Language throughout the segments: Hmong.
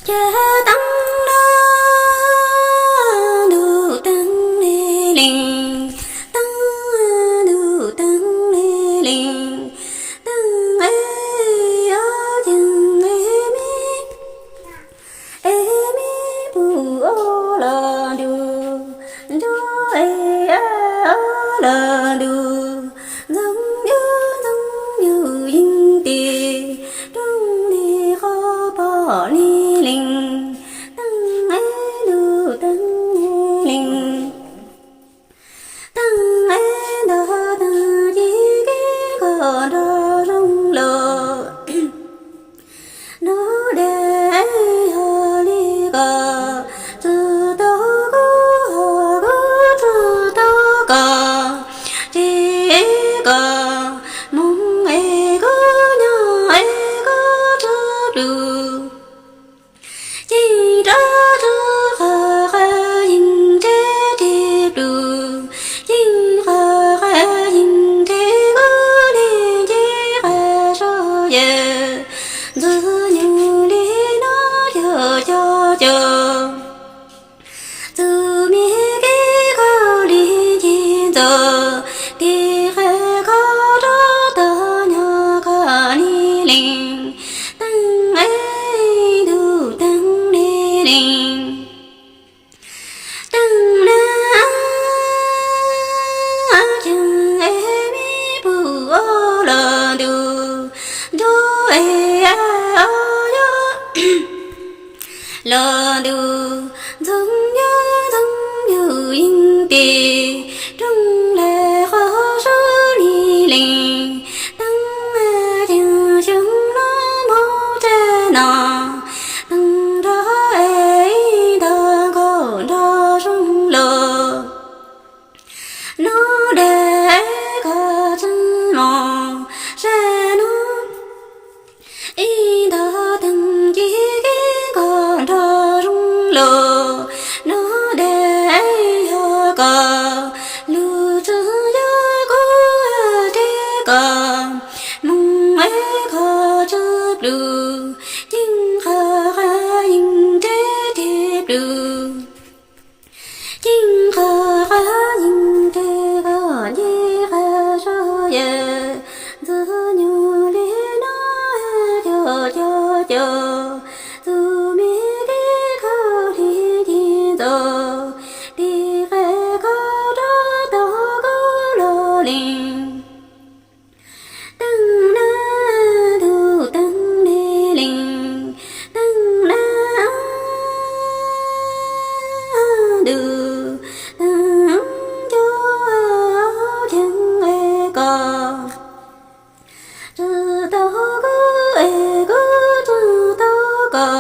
Ces teeb na, ntuj teeb le lees, teeb, ntuj teeb le lees, teeb es ob ceeg es me, es me pum ob los ntuj, ntuj es ob los ntuj, ntxoov nyuj ntxoov nyuj yeej tes, rooj li qhov pom li lees, teeb es ntuj teeb le lees. Teeb es ntog teeb ci kev koj nrog zoo los, nrog dej yog li koj, txwv tau kuv ho kuv txwv tau koj, tsev koj, moos es kuv nyob es kuv txwv plug. Yeej rov txwv qhov qab yeej nrhiav teg plug, yeej qhov qab yeej nrhiav kuv li nce qab saub yawg, ntxwg nyoog li no yog cov cov. Txuj mi kev koj li nce ntxo, tig qab koj rov tau nyob koj li lees, teeb es ntuj teeb le lees. Teeb na, ceeb es me pum ob los ntuj, ntuj es ob yog los ntuj, ntxoov nyuj ntxoov nyuj yeej tes, rooj li qhov saub li lees, teeb ceeb xyoo no mob rab no, teeb nrog es ntog nkauj nrog zoo los, nrog dej koj txwv mos, sab no ib ntog teeb ci kev koj nrog zoo los, nrog dej yog koj, lug txwv yog kuv rhiav koj, moos es koj txwv plug, yeej qhov qab yeej nrhiav teg plug. Yeej qhov qab yeej nrhiav koj nce qab saub yawg, ntxwg nyoog li no cov cov cov, txuj mi kev koj li nce ntxo, tig qab koj rov tau kuv los lees. Teeb na, ntuj teeb le lees, teeb na, ntuj teeb cov ceeb es koj, txwv tau kuv es kuv txwv tau koj,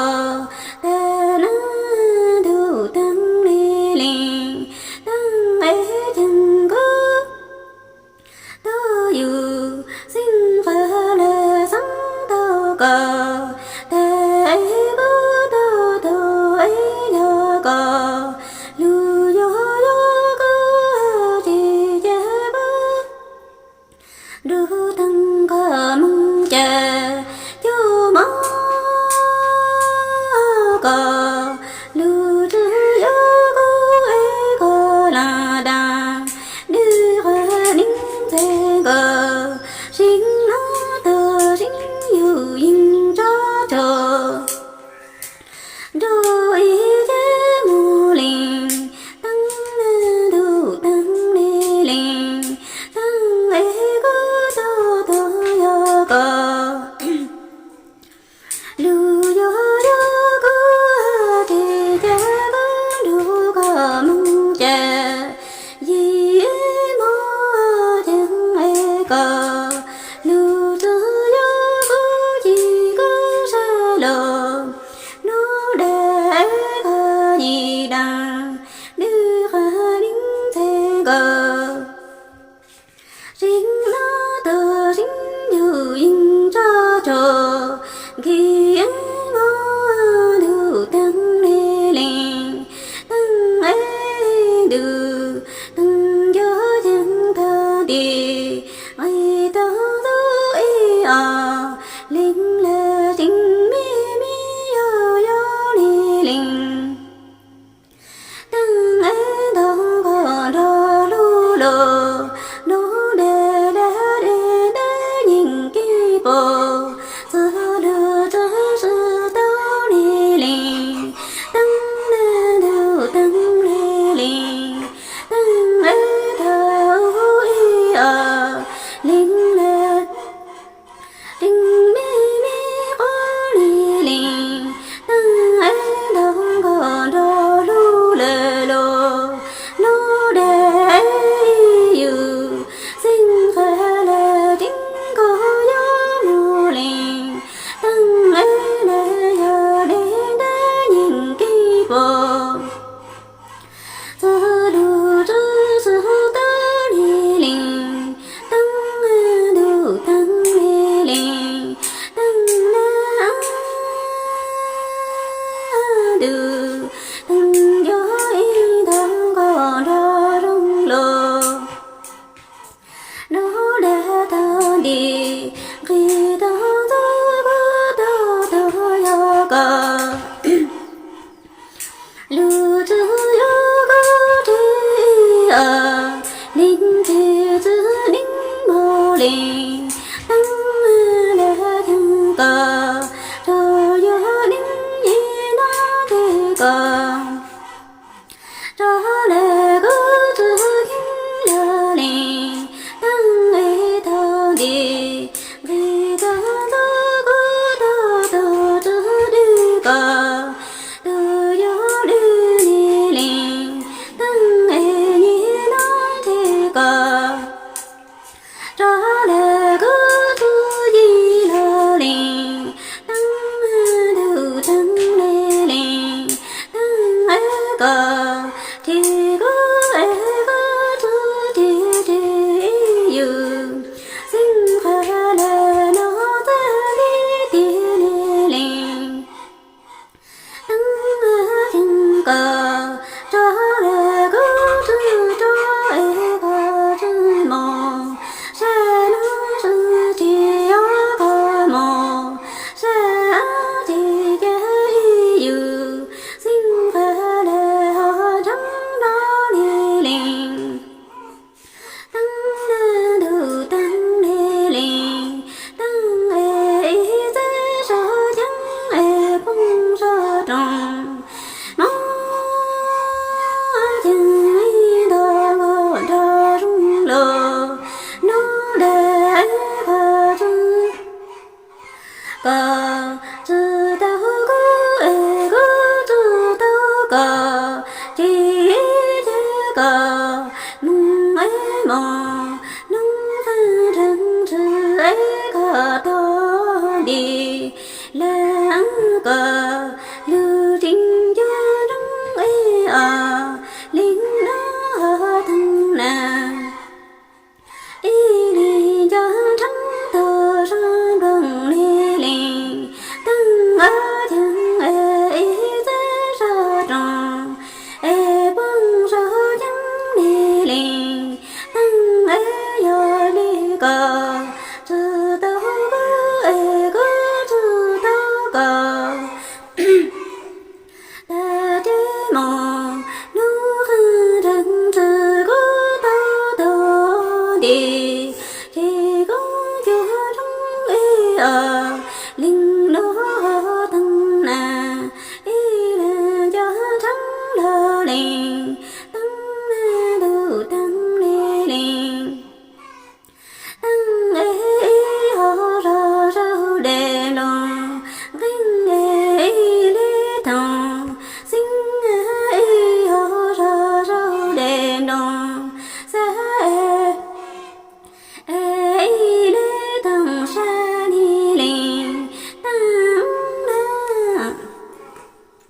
koj